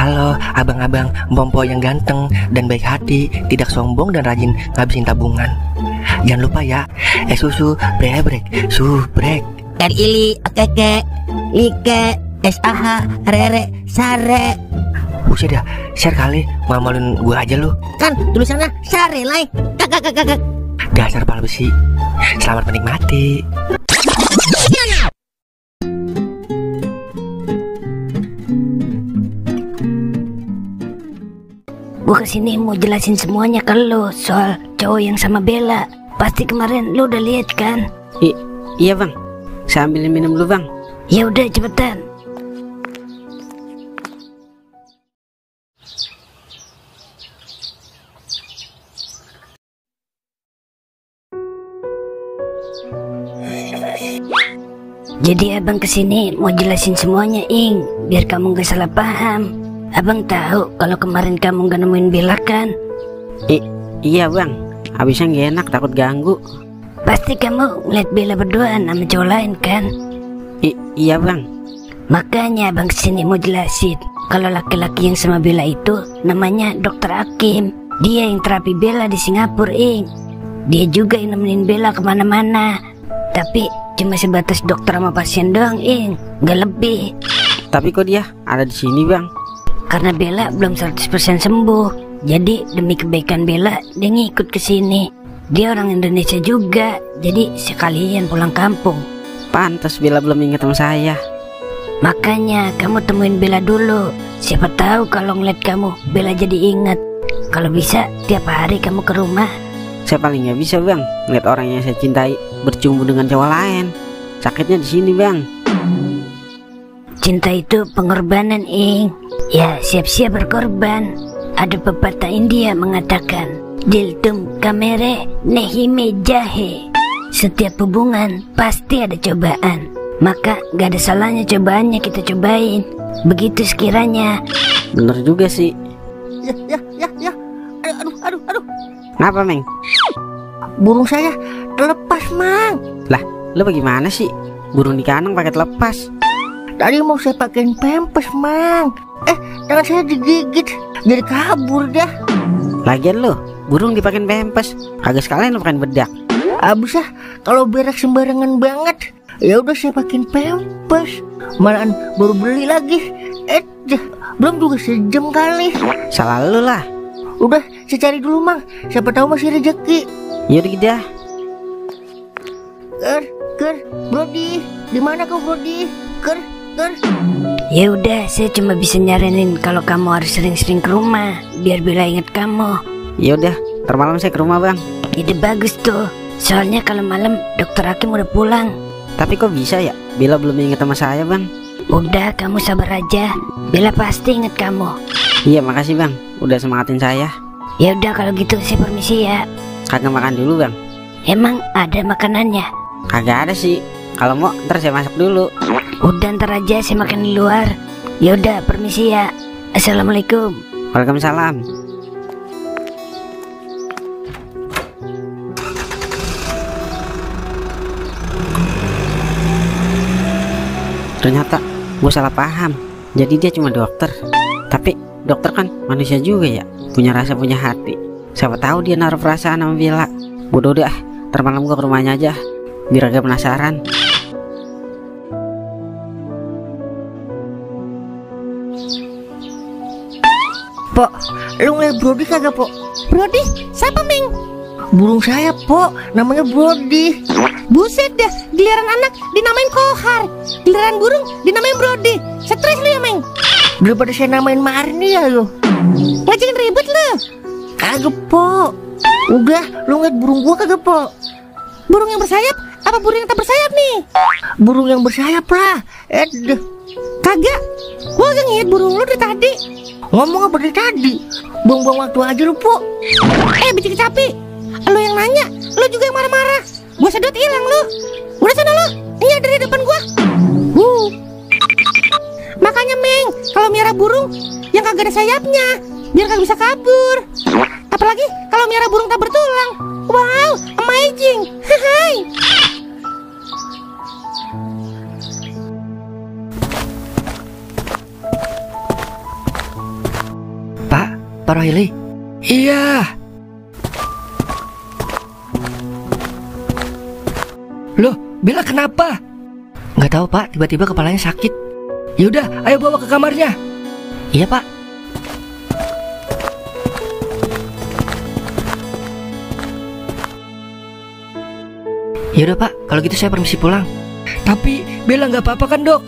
Halo abang-abang Mpompo yang ganteng dan baik hati, tidak sombong dan rajin ngabisin tabungan. Jangan lupa ya, susu brebrek, subrek. Ili, okeke, like, SAH, rere, sare. Buset dah, share kali, malu-maluin gue aja lu. Kan tulisannya sare lai. Kakak. Dasar pala besi. Selamat menikmati. Gue kesini mau jelasin semuanya ke lo soal cowok yang sama Bella. Pasti kemarin lo udah lihat kan? Iya bang, saya ambilin minum dulu bang. Ya udah cepetan. Jadi abang kesini mau jelasin semuanya Ing, biar kamu gak salah paham. Abang tahu kalau kemarin kamu gak nemuin Bella kan? Iya bang, habisnya gak enak takut ganggu. Pasti kamu ngeliat Bella berduaan sama cowok lain kan? Iya bang. Makanya abang kesini mau jelasin kalau laki-laki yang sama Bella itu namanya Dokter Hakim. Dia yang terapi Bella di Singapura Ing. Dia juga yang nemenin Bella kemana-mana. Tapi cuma sebatas dokter sama pasien doang Ing, gak lebih. Tapi kok dia ada di sini bang? Karena Bella belum 100% sembuh. Jadi demi kebaikan Bella dia ngikut ke sini. Dia orang Indonesia juga, jadi sekalian pulang kampung. Pantas Bella belum ingat sama saya. Makanya kamu temuin Bella dulu. Siapa tahu kalau ngeliat kamu Bella jadi ingat. Kalau bisa tiap hari kamu ke rumah. Saya paling nggak bisa bang ngeliat orang yang saya cintai bercumbu dengan cowok lain. Sakitnya di sini bang. Cinta itu pengorbanan Ing. Ya siap-siap berkorban. Ada pepatah India mengatakan Diltum kamere nehime jahe. Setiap hubungan pasti ada cobaan. Maka gak ada salahnya cobaannya kita cobain. Begitu sekiranya. Bener juga sih. Ya. Aduh. Kenapa Meng? Burung saya terlepas, Mang. Lah, lu bagaimana sih? Burung di kandang pakai telepas. Tadi mau saya pakein pempes, Mang. Tangan saya digigit, jadi kabur dah. Lagian lu, burung dipakein pempes, kagak sekalian lu pakein bedak. Abis kalau berak sembarangan banget. Ya udah saya pakein pempes. Malahan baru beli lagi. Belum juga sejam kali. Salah lu lah. Udah, saya cari dulu Mang. Siapa tahu masih rezeki. Yaudah gitu dah. Ker, Brody, di mana kau Brody? Ker. Ya udah, saya cuma bisa nyaranin kalau kamu harus sering-sering ke rumah biar Bella ingat kamu. Ya udah, ntar malam saya ke rumah bang. Ide bagus tuh. Soalnya kalau malam Dokter Hakim udah pulang. Tapi kok bisa ya? Bella belum ingat sama saya bang. Udah, kamu sabar aja. Bella pasti ingat kamu. Iya makasih bang, udah semangatin saya. Ya udah kalau gitu saya permisi ya. Kagak makan dulu bang? Emang ada makanannya? Kagak ada sih. Kalau mau ntar saya masak dulu. Udah ntar aja saya makan di luar. Ya udah permisi ya. Assalamualaikum. Waalaikumsalam. Ternyata gue salah paham. Jadi dia cuma dokter. Tapi dokter kan manusia juga ya, punya rasa, punya hati. Siapa tahu dia naruh perasaan sama Bella. Bodoh dah, ntar malam gue ke rumahnya aja biar agak penasaran. Pok, lu ngeliat Brody kagak Pok? Brody? Siapa Ming? Burung saya Pok, namanya Brody. Buset dah, giliran anak dinamain Kohar, giliran burung dinamain Brody. Stres lu ya Meng? Daripada saya namain Marni ya lo. Ngajakin ribet lu. Kagak Pok. Udah, lu ngeliat burung gua kagak Pok? Burung yang bersayap apa burung yang tak bersayap nih? Burung yang bersayap lah. Kagak, gua gak ngeliat burung lu dari tadi. Ngomong apa dari tadi? Buang-buang waktu aja lu Pok. Biji kecapi, lu yang nanya, lu juga yang marah-marah. Gua sedot hilang lu. Udah sana lu, ini ada di depan gua. Makanya Meng, kalau miara burung yang kagak ada sayapnya, biar kagak bisa kabur. Apalagi kalau miara burung tak bertulang. Wow, amazing. Hai. Pak Rohili? Iya. Loh, Bella kenapa? Nggak tahu Pak, tiba-tiba kepalanya sakit. Yaudah, ayo bawa ke kamarnya. Iya Pak. Yaudah Pak, kalau gitu saya permisi pulang. Tapi Bella nggak apa-apa kan dok?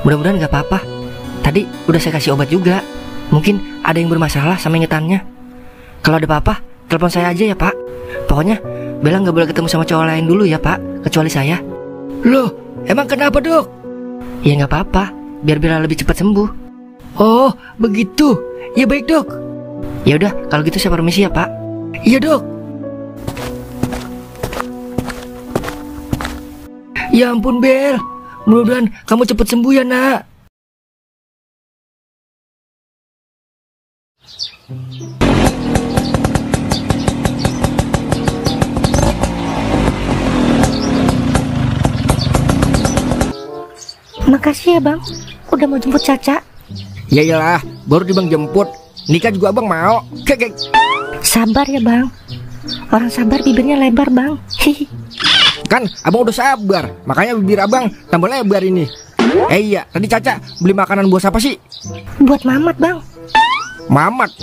Mudah-mudahan nggak apa-apa. Tadi udah saya kasih obat juga. Mungkin ada yang bermasalah sama ingetannya. Kalau ada apa-apa, telepon saya aja ya Pak. Pokoknya Bella nggak boleh ketemu sama cowok lain dulu ya Pak, kecuali saya. Loh, emang kenapa dok? Ya nggak apa-apa, biar Bella lebih cepat sembuh. Oh, begitu. Ya baik dok. Ya udah, kalau gitu saya permisi ya Pak. Iya dok. Ya ampun Bel, mudah-mudahan kamu cepat sembuh ya nak. Makasih ya bang, udah mau jemput Caca. Ya iyalah, baru di bang jemput. Nikah juga abang mau. Kek. Sabar ya bang, orang sabar bibirnya lebar bang. Hihi. Kan abang udah sabar, makanya bibir abang tambah lebar ini. Iya, tadi Caca beli makanan buat siapa sih? Buat Mamat bang. Mamat?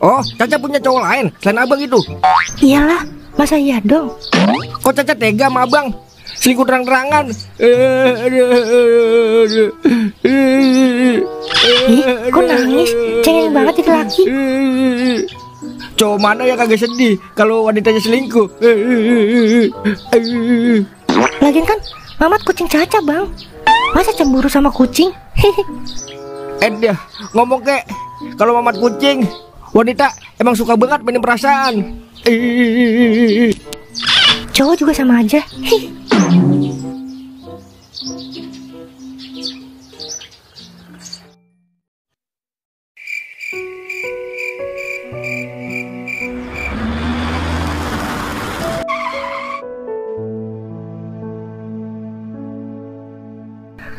Oh, Caca punya cowok lain selain abang itu? Iyalah, masa iya dong? Kok Caca tega sama abang? Selingkuh terang-terangan. Ih, kok nangis? Cengeng banget itu laki. Cowok mana yang kagak sedih kalau wanitanya selingkuh? Lagian kan Mamat kucing Caca bang. Masa cemburu sama kucing? Dia ngomong kek, kalau Mamat kucing, wanita emang suka banget mainin perasaan. Cowok juga sama aja.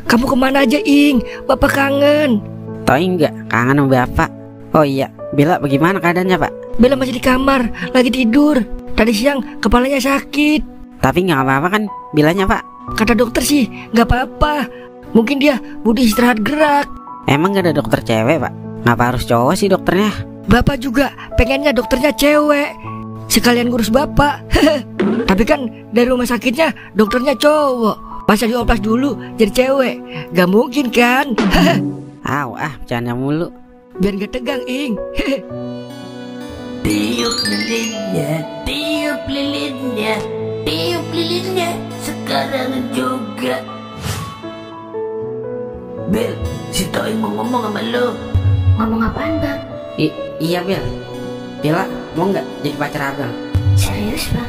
Kamu kemana aja Ing? Bapak kangen. Toing nggak kangen sama bapak? Oh iya, Bella bagaimana keadaannya Pak? Bella masih di kamar, lagi tidur. Tadi siang kepalanya sakit. Tapi nggak apa-apa kan Bellanya Pak? Kata dokter sih nggak apa-apa. Mungkin dia butuh istirahat gerak. Emang nggak ada dokter cewek Pak? Ngapa harus cowok sih dokternya? Bapak juga pengennya dokternya cewek, sekalian ngurus bapak. Tapi kan dari rumah sakitnya dokternya cowok. Masa dioplas dulu jadi cewek? Gak mungkin kan? Bercanda mulu. Biar gak tegang Ing. Tiup lilinnya, tiup lilinnya, tiup lilinnya sekarang juga. Bel, si Toing mau ngomong sama lo. Ngomong apaan bang? Iya Bel. Bella mau nggak jadi pacar abang? Serius bang?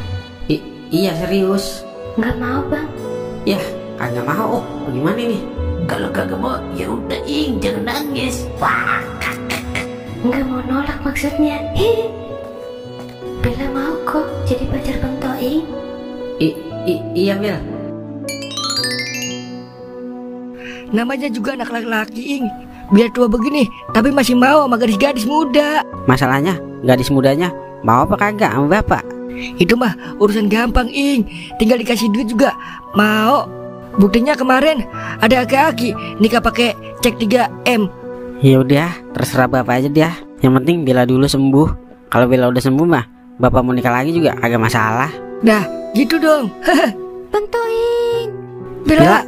Iya serius. Nggak mau bang. Ya kagak mau. Bagaimana nih? Kalau kagak mau, ya udah Ing, jangan nangis. Wah, Nggak mau nolak maksudnya. Bella mau kok jadi pacar bang Toing. Iya Bel. Namanya juga anak laki-laki Ing. Biar tua begini tapi masih mau sama gadis-gadis muda. Masalahnya gadis mudanya mau apa kagak sama bapak? Itu mah urusan gampang Ing. Tinggal dikasih duit juga mau. Buktinya kemarin ada aki-aki nikah pakai cek 3M. Ya udah, terserah bapak aja dia. Yang penting Bella dulu sembuh. Kalau Bella udah sembuh mah bapak mau nikah lagi juga agak masalah. Nah gitu dong. Bang Toing. Bella,